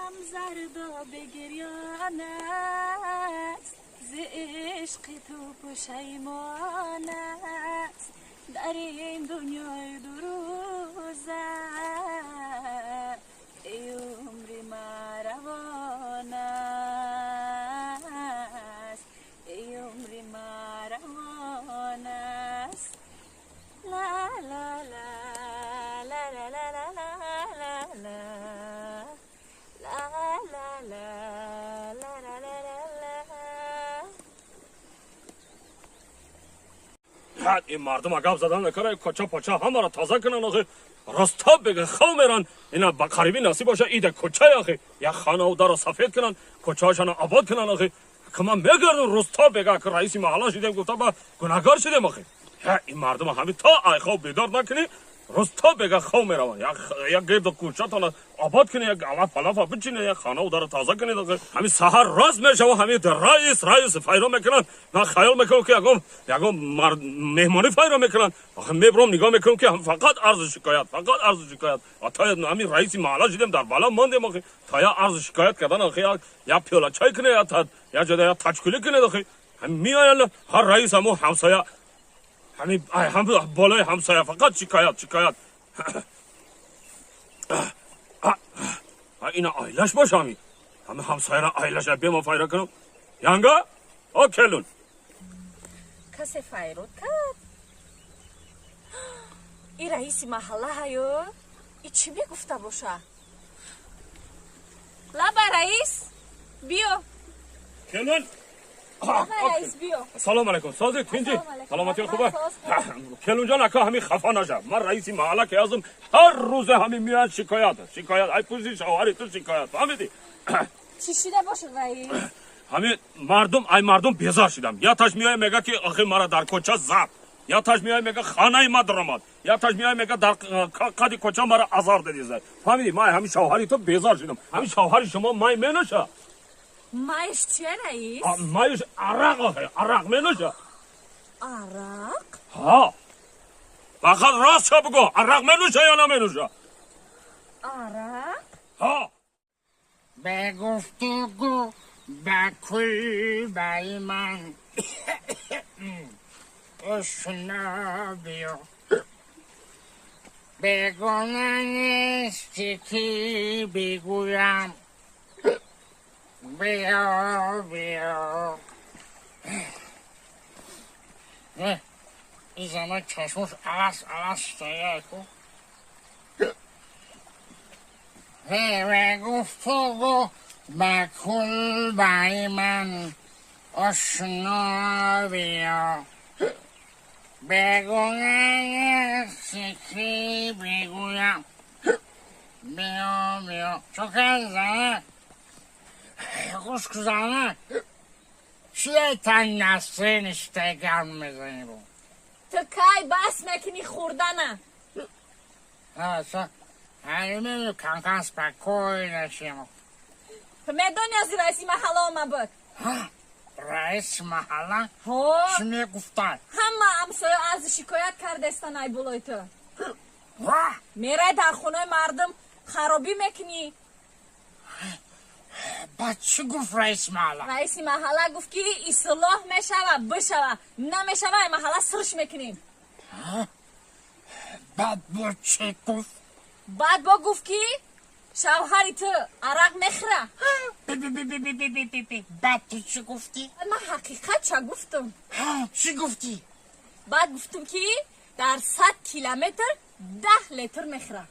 Чашмам зардоб гирён аст, зи ишқи ту пушаймон аст. Дар ин дунёи дурӯза эй умри ман равон аст, эй умри ман равон аст. Ла ла ла ла ла ла ла ла ла ла ла ла ла ла ла ла ла. Ин мардума гап задан накара, коча пача ҳамаро тоза кунан, охи роста бега хав меран. Ина ба қариби насиб боша, ида коча, охи як хонаву даро сафед кунан, кочаҳошона обод кунан. Охи ки ман мегардум роста бега, ки раиси маҳалла шидем, гуфта ба гунаҳгор шидем. Охи ин мардума ҳами то айхов бедор накунӣ, роста бега хов мераванд. Як гирду кӯчатона обод кунӣ, як алаф палафа бичинӣ, як хонаву даро тоза кунед. Охи ҳами саҳар рост мешава, ҳами раис раис файро мекунанд. Ман хаёл мекунам, ки ягон меҳмонӣ файро мекунанд. Охи мебурам, нигоҳ мекунам, ки фақат арзу шикоят, фақат арзу шикоят. То ҳами раиси маҳалла шидем, дар бала мондем. Охи то я арзу шикоят кардан, охи як пиёла чай кунед, як ҷода як тачкулӣ кунед. Охи ҳами меоянд, ҳар раис ҳамо ҳамсоя, ҳами болои ҳамсоя фақат шикоят, шикоят. Ина оилаш боша, ҳами ҳамсояра оилаша бема файра кунам. Янга, о келун. Касе файрод кард? И раиси маҳалла ҳаё, и чӣ мегуфта боша? Лаба, раис, биё. Келун. Лаба, раис, биё. Салом алейкум, сози, тинҷи? Саломатӣ, хуба? Келунҷон, ака, ҳами хафа наша. Ман раиси маҳалла ки ҳастам, ҳар рӯзе ҳами меояд, шикоят, шикоят, ай пушти шавҳари ту шикоят, фаҳмидӣ? Чӣ шида бошад, раис? Ҳами мардум, ай мардум безор шидам. Яташ меояд, мега, ки охи мара дар кӯча зад, яташ меояд, мега, хонаи ма даромад, яташ меояд, мега, дар қади кӯча мара азор дадизад. Фаҳмидӣ? Ман ҳами шавҳари ту безор шидам. Ҳами шавҳари шумо май менӯша? Майш чия, раис? Майш арақ, охи арақ менӯша? Арақ? Ҳа, фақат ростша бигӯ, арақ менӯша ё наменӯша? Арақ. Ҳа. به گفتگو به کلبه من اشنا بیا، بگونه نیستی که بگویم بیا بیا. این زنک چشمش عوض عوض شده کو. به گفتگو به کلبه من آشنا بیا، بگونه نیستی که بگویم بیا بیا. چون زنه گوش زنه چیه تنگ نسته نشته گرم میزنی بو؟ ту кай бас мекунӣ хӯрдана? Ҳамин кам-кам спокойно шем. Ту медонӣ, аз раиси маҳалла ома буд. Раиси маҳалла? Ҳо. Чӣ мегуфтад? Ҳама ҳамсоя арзу шикоят кардестан ай болои ту. Ва? Мерай, дар хонаи мардум харобӣ мекунӣ. Баъд чӣ гуфт раиси маҳалла? Раиси маҳалла гуфт, ки ислоҳ мешава, бишава, намешава, ай маҳалла сирш мекунем. Баъд бо чӣ гуфт? Баъд бо гуфт, ки шавҳари ту арақ мехӯра. Баъд ту чӣ гуфтӣ? Ман ҳақиқат ча гуфтам. Чӣ гуфтӣ? Баъд гуфтам, ки дар 100 километр 10 литр мехӯра.